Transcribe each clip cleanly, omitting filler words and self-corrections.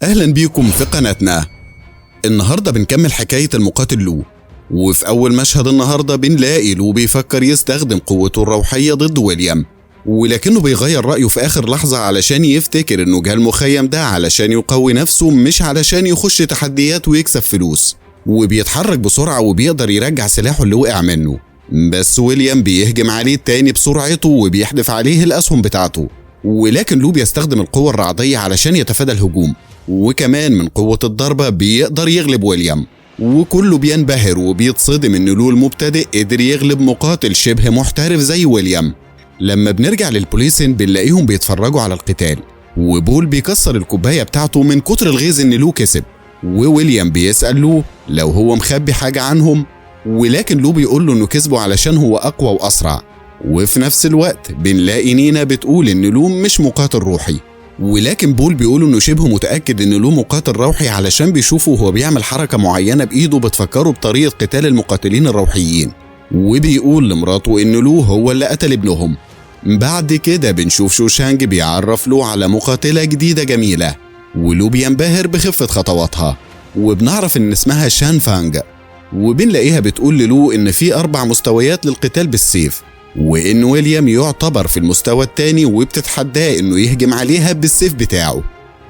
أهلا بيكم في قناتنا. النهاردة بنكمل حكاية المقاتل لو، وفي أول مشهد النهاردة بنلاقي لو بيفكر يستخدم قوته الروحية ضد ويليام، ولكنه بيغير رأيه في آخر لحظة علشان يفتكر إنه جه المخيم ده علشان يقوي نفسه مش علشان يخش تحديات ويكسب فلوس، وبيتحرك بسرعة وبيقدر يرجع سلاحه اللي وقع منه، بس ويليام بيهجم عليه تاني بسرعته وبيحدف عليه الأسهم بتاعته، ولكن لو بيستخدم القوة الرعدية علشان يتفادى الهجوم، وكمان من قوة الضربة بيقدر يغلب ويليام، وكله بينبهر وبيتصدم إن لو المبتدئ قدر يغلب مقاتل شبه محترف زي ويليام. لما بنرجع للبوليسين بنلاقيهم بيتفرجوا على القتال، وبول بيكسر الكوباية بتاعته من كتر الغيظ إن لو كسب، وويليام بيسأل لو لو هو مخبي حاجة عنهم، ولكن لو بيقول له إنه كسبه علشان هو أقوى وأسرع. وفي نفس الوقت بنلاقي نينا بتقول إن لو مش مقاتل روحي، ولكن بول بيقول إنه شبه متأكد إن لو مقاتل روحي علشان بيشوفه وهو بيعمل حركة معينة بإيده بتفكره بطريقة قتال المقاتلين الروحيين، وبيقول لمراته إن لو هو اللي قتل ابنهم. بعد كده بنشوف شوشانج بيعرف لو على مقاتلة جديدة جميلة، ولو بينبهر بخفة خطواتها، وبنعرف إن اسمها شان فانج، وبنلاقيها بتقول للو إن في 4 مستويات للقتال بالسيف، وإن ويليام يعتبر في المستوى الثاني، وبتتحداه إنه يهجم عليها بالسيف بتاعه،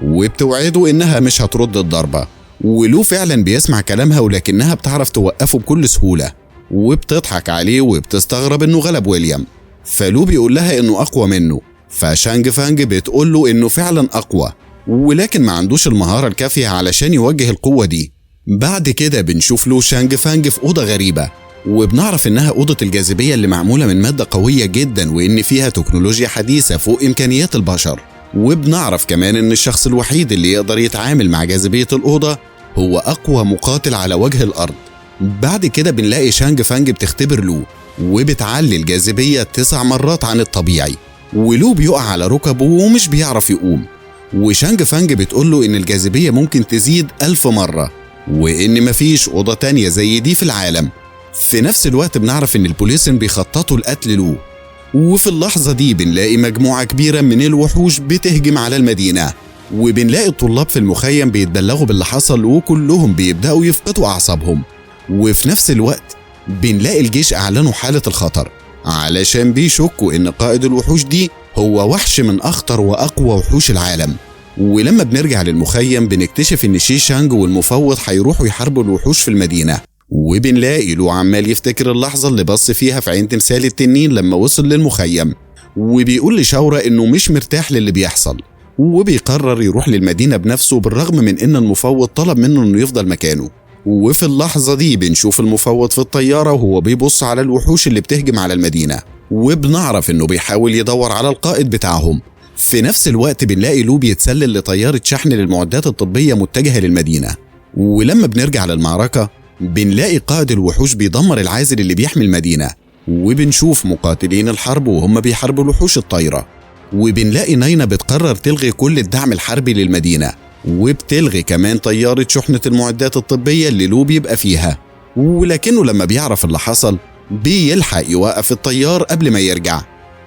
وبتوعده إنها مش هترد الضربة، ولو فعلا بيسمع كلامها ولكنها بتعرف توقفه بكل سهولة، وبتضحك عليه وبتستغرب إنه غلب ويليام، فلو بيقول لها إنه أقوى منه، فشانج فانج بتقول له إنه فعلا أقوى، ولكن ما عندوش المهارة الكافية علشان يوجه القوة دي. بعد كده بنشوف لو شانج فانج في أوضة غريبة، وبنعرف إنها أوضة الجاذبية اللي معمولة من مادة قوية جدا، وإن فيها تكنولوجيا حديثة فوق إمكانيات البشر، وبنعرف كمان إن الشخص الوحيد اللي يقدر يتعامل مع جاذبية الأوضة هو أقوى مقاتل على وجه الأرض. بعد كده بنلاقي شانج فانج بتختبر لو، وبتعلي الجاذبية 9 مرات عن الطبيعي، ولو بيقع على ركبه ومش بيعرف يقوم، وشانج فانج بتقوله إن الجاذبية ممكن تزيد 1000 مرة، وإن مفيش أوضة تانية زي دي في العالم. في نفس الوقت بنعرف إن البوليسين بيخططوا لقتل لو، وفي اللحظة دي بنلاقي مجموعة كبيرة من الوحوش بتهجم على المدينة، وبنلاقي الطلاب في المخيم بيتبلغوا باللي حصل، وكلهم بيبدأوا يفقدوا أعصابهم. وفي نفس الوقت بنلاقي الجيش أعلنوا حالة الخطر علشان بيشكوا إن قائد الوحوش دي هو وحش من أخطر وأقوى وحوش العالم. ولما بنرجع للمخيم بنكتشف إن شي شانج والمفوض هيروحوا يحاربوا الوحوش في المدينة، وبنلاقي لو عمال يفتكر اللحظة اللي بص فيها في عين تمثال التنين لما وصل للمخيم، وبيقول لشاورا إنه مش مرتاح للي بيحصل، وبيقرر يروح للمدينة بنفسه بالرغم من إن المفوض طلب منه إنه يفضل مكانه. وفي اللحظة دي بنشوف المفوض في الطيارة وهو بيبص على الوحوش اللي بتهجم على المدينة، وبنعرف إنه بيحاول يدور على القائد بتاعهم. في نفس الوقت بنلاقي لو بيتسلل لطيارة شحن للمعدات الطبية متجهة للمدينة. ولما بنرجع للمعركة بنلاقي قائد الوحوش بيدمر العازل اللي بيحمي المدينة، وبنشوف مقاتلين الحرب وهم بيحاربوا الوحوش الطايرة، وبنلاقي ناينا بتقرر تلغي كل الدعم الحربي للمدينة، وبتلغي كمان طيارة شحنة المعدات الطبية اللي لو بيبقى فيها، ولكنه لما بيعرف اللي حصل بيلحق يوقف الطيار قبل ما يرجع.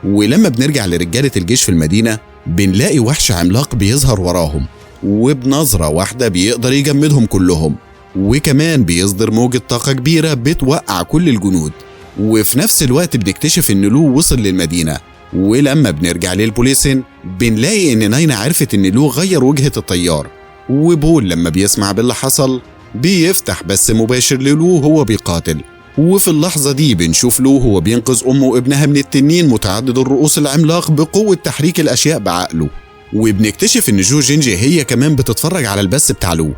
ولما بنرجع لرجالة الجيش في المدينة بنلاقي وحش عملاق بيظهر وراهم، وبنظرة واحدة بيقدر يجمدهم كلهم، وكمان بيصدر موجة طاقة كبيرة بتوقع كل الجنود. وفي نفس الوقت بنكتشف إن لو وصل للمدينة، ولما بنرجع للبوليسين بنلاقي إن ناينا عرفت إن لو غير وجهة الطيار، وبول لما بيسمع باللي حصل بيفتح بس مباشر للو هو بيقاتل. وفي اللحظة دي بنشوف لو هو بينقذ أمه وابنها من التنين متعدد الرؤوس العملاق بقوة تحريك الأشياء بعقله، وبنكتشف إن جو جينجي هي كمان بتتفرج على البث بتاع لو.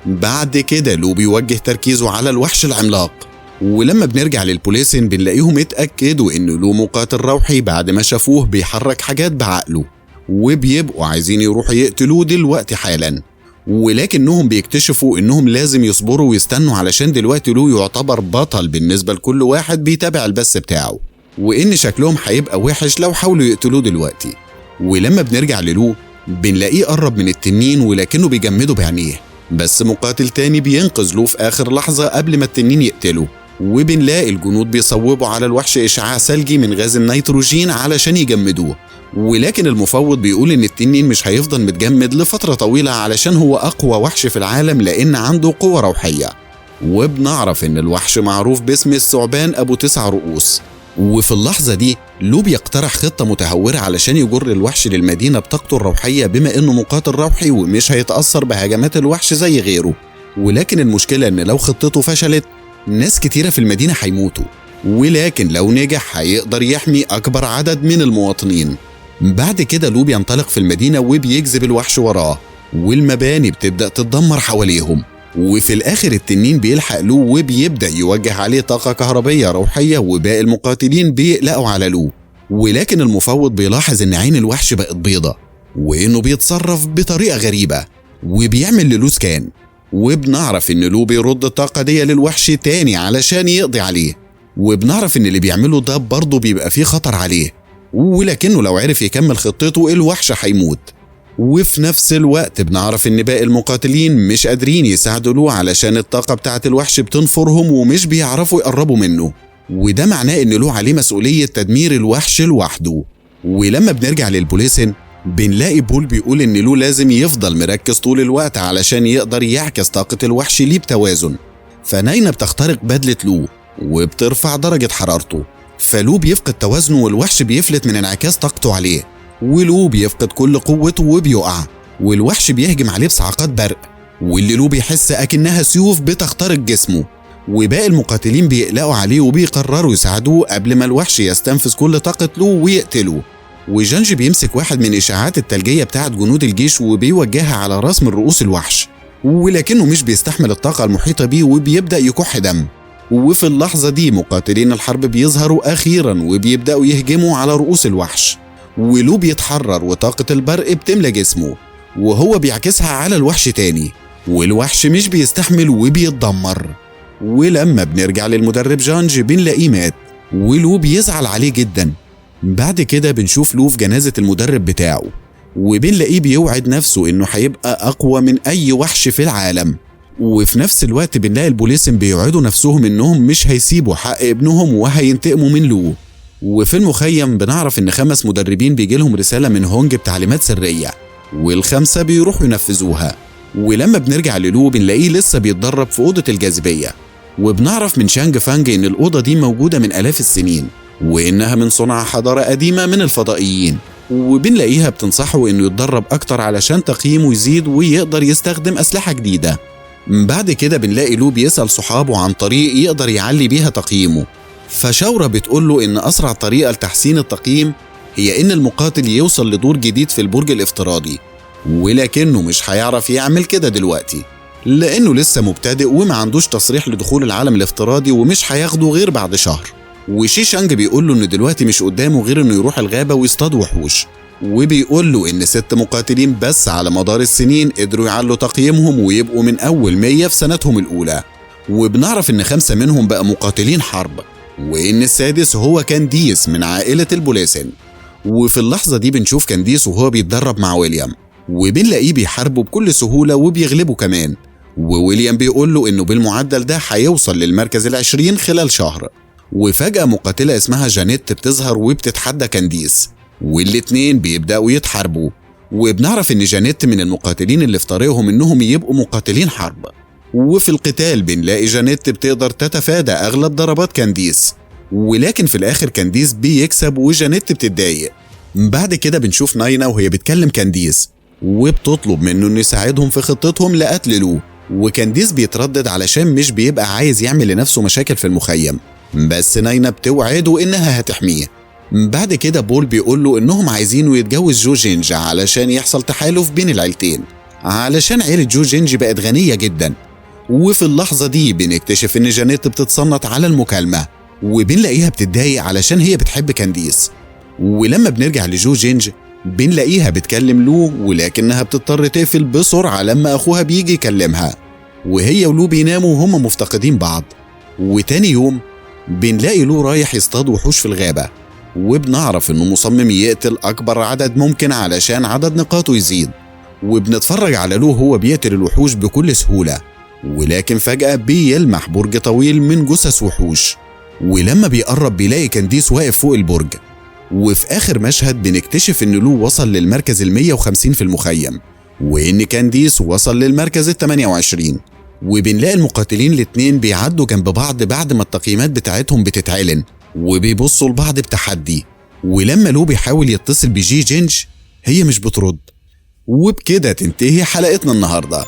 بعد كده لو بيوجه تركيزه على الوحش العملاق، ولما بنرجع للبوليسين بنلاقيهم اتأكدوا إن لو مقاتل روحي بعد ما شافوه بيحرك حاجات بعقله، وبيبقوا عايزين يروحوا يقتلوه دلوقتي حالا، ولكنهم بيكتشفوا إنهم لازم يصبروا ويستنوا علشان دلوقتي لو يعتبر بطل بالنسبة لكل واحد بيتابع البث بتاعه، وإن شكلهم هيبقى وحش لو حاولوا يقتلوه دلوقتي. ولما بنرجع للو بنلاقيه قرب من التنين ولكنه بيجمده بعينيه، بس مقاتل تاني بينقذ لو في آخر لحظة قبل ما التنين يقتله، وبنلاقي الجنود بيصوبوا على الوحش إشعاع ثلجي من غاز النيتروجين علشان يجمدوه، ولكن المفوض بيقول إن التنين مش هيفضل متجمد لفترة طويلة علشان هو أقوى وحش في العالم لأن عنده قوة روحية. وبنعرف إن الوحش معروف باسم الثعبان أبو 9 رؤوس. وفي اللحظة دي لو بيقترح خطة متهورة علشان يجر الوحش للمدينة بطاقته الروحية بما إنه مقاتل روحي ومش هيتأثر بهجمات الوحش زي غيره. ولكن المشكلة إن لو خطته فشلت ناس كتيرة في المدينة هيموتوا، ولكن لو نجح هيقدر يحمي أكبر عدد من المواطنين. بعد كده لو بينطلق في المدينة وبيجذب الوحش وراه، والمباني بتبدأ تتدمر حواليهم. وفي الآخر التنين بيلحق لو وبيبدأ يوجه عليه طاقة كهربية روحية، وباقي المقاتلين بيقلقوا على لو. ولكن المفوض بيلاحظ إن عين الوحش بقت بيضة وإنه بيتصرف بطريقة غريبة وبيعمل للو scan. وبنعرف إن لو بيرد الطاقة دي للوحش تاني علشان يقضي عليه. وبنعرف إن اللي بيعمله ده برضه بيبقى فيه خطر عليه، ولكنه لو عرف يكمل خطته الوحش هيموت. وفي نفس الوقت بنعرف إن باقي المقاتلين مش قادرين يساعدوا له علشان الطاقة بتاعة الوحش بتنفرهم ومش بيعرفوا يقربوا منه، وده معناه إن له عليه مسؤولية تدمير الوحش لوحده. ولما بنرجع للبوليسن بنلاقي بول بيقول إن له لازم يفضل مركز طول الوقت علشان يقدر يعكس طاقة الوحش ليه بتوازن. فناينا بتخترق بدلة لو وبترفع درجة حرارته، فلو بيفقد توازنه والوحش بيفلت من انعكاس طاقته عليه، ولو بيفقد كل قوته وبيقع، والوحش بيهجم عليه بصعقات برق، واللي لو بيحس أكنها سيوف بتخترق جسمه. وباقي المقاتلين بيقلقوا عليه وبيقرروا يساعدوه قبل ما الوحش يستنفذ كل طاقة لو ويقتله. وجانج بيمسك واحد من إشعاعات التلجية بتاعت جنود الجيش وبيوجهها على راس من رؤوس الوحش، ولكنه مش بيستحمل الطاقة المحيطة بيه وبيبدأ يكح دم. وفي اللحظة دي مقاتلين الحرب بيظهروا أخيرا وبيبدأوا يهجموا على رؤوس الوحش، ولو بيتحرر وطاقة البرق بتملى جسمه وهو بيعكسها على الوحش تاني، والوحش مش بيستحمل وبيتدمر. ولما بنرجع للمدرب جانج بنلاقيه مات، ولو بيزعل عليه جدا. بعد كده بنشوف لو في جنازة المدرب بتاعه، وبنلاقيه بيوعد نفسه انه هيبقى اقوى من اي وحش في العالم. وفي نفس الوقت بنلاقي البوليسن بيوعدوا نفسهم انهم مش هيسيبوا حق ابنهم وهينتقموا من لو. وفي المخيم بنعرف ان 5 مدربين بيجيلهم رسالة من هونج بتعليمات سرية، وال5 بيروحوا ينفذوها. ولما بنرجع للو بنلاقيه لسه بيتدرب في أوضة الجاذبية، وبنعرف من شانج فانج ان الأوضة دي موجودة من آلاف السنين وإنها من صنع حضارة قديمة من الفضائيين. وبنلاقيها بتنصحه إنه يتدرب أكتر علشان تقييمه يزيد ويقدر يستخدم أسلحة جديدة. بعد كده بنلاقي لو بيسأل صحابه عن طريق يقدر يعلي بيها تقييمه، فشاورة بتقوله إن أسرع طريقة لتحسين التقييم هي إن المقاتل يوصل لدور جديد في البرج الافتراضي، ولكنه مش هيعرف يعمل كده دلوقتي لأنه لسه مبتدئ وما عندوش تصريح لدخول العالم الافتراضي ومش هياخده غير بعد شهر. وشي شانج بيقول له إن دلوقتي مش قدامه غير إنه يروح الغابة ويصطاد وحوش، وبيقول له إن 6 مقاتلين بس على مدار السنين قدروا يعلوا تقييمهم ويبقوا من أول 100 في سنتهم الأولى. وبنعرف إن 5 منهم بقى مقاتلين حرب، وإن السادس هو كانديس من عائلة البوليسن. وفي اللحظة دي بنشوف كانديس وهو بيتدرب مع ويليام، وبنلاقيه بيحاربه بكل سهولة وبيغلبه كمان. وويليام بيقول له إنه بالمعدل ده هيوصل للمركز 20 خلال شهر. وفجأة مقاتلة اسمها جانيت بتظهر وبتتحدى كانديس، والاتنين بيبدأوا يتحاربوا. وبنعرف إن جانيت من المقاتلين اللي في طريقهم إنهم يبقوا مقاتلين حرب. وفي القتال بنلاقي جانيت بتقدر تتفادى أغلب ضربات كانديس، ولكن في الآخر كانديس بيكسب وجانيت بتتضايق. بعد كده بنشوف ناينا وهي بتكلم كانديس وبتطلب منه إنه يساعدهم في خطتهم لقتل لو، وكانديس بيتردد علشان مش بيبقى عايز يعمل لنفسه مشاكل في المخيم، بس ناينا بتوعده إنها هتحميه. بعد كده بول بيقول له إنهم عايزينه يتجوز جو جينج علشان يحصل تحالف بين العيلتين، علشان عيلة جو جينج بقت غنية جدا. وفي اللحظة دي بنكتشف إن جانيت بتتصنت على المكالمة، وبنلاقيها بتتضايق علشان هي بتحب كانديس. ولما بنرجع لجو جينج بنلاقيها بتكلم لو، ولكنها بتضطر تقفل بسرعة لما أخوها بيجي يكلمها، وهي ولو بيناموا وهم مفتقدين بعض. وتاني يوم بنلاقي لو رايح يصطاد وحوش في الغابة، وبنعرف إنه مصمم يقتل أكبر عدد ممكن علشان عدد نقاطه يزيد. وبنتفرج على لو هو بيقتل الوحوش بكل سهولة، ولكن فجأة بيلمح برج طويل من جثث وحوش، ولما بيقرب بيلاقي كانديس واقف فوق البرج، وفي آخر مشهد بنكتشف إن لو وصل للمركز 150 في المخيم، وإن كانديس وصل للمركز 28. وبنلاقي المقاتلين الاتنين بيعدوا جنب بعض بعد ما التقييمات بتاعتهم بتتعلن، وبيبصوا لبعض بتحدي. ولما لو بيحاول يتصل بجي جينج هي مش بترد. وبكده تنتهي حلقتنا النهارده.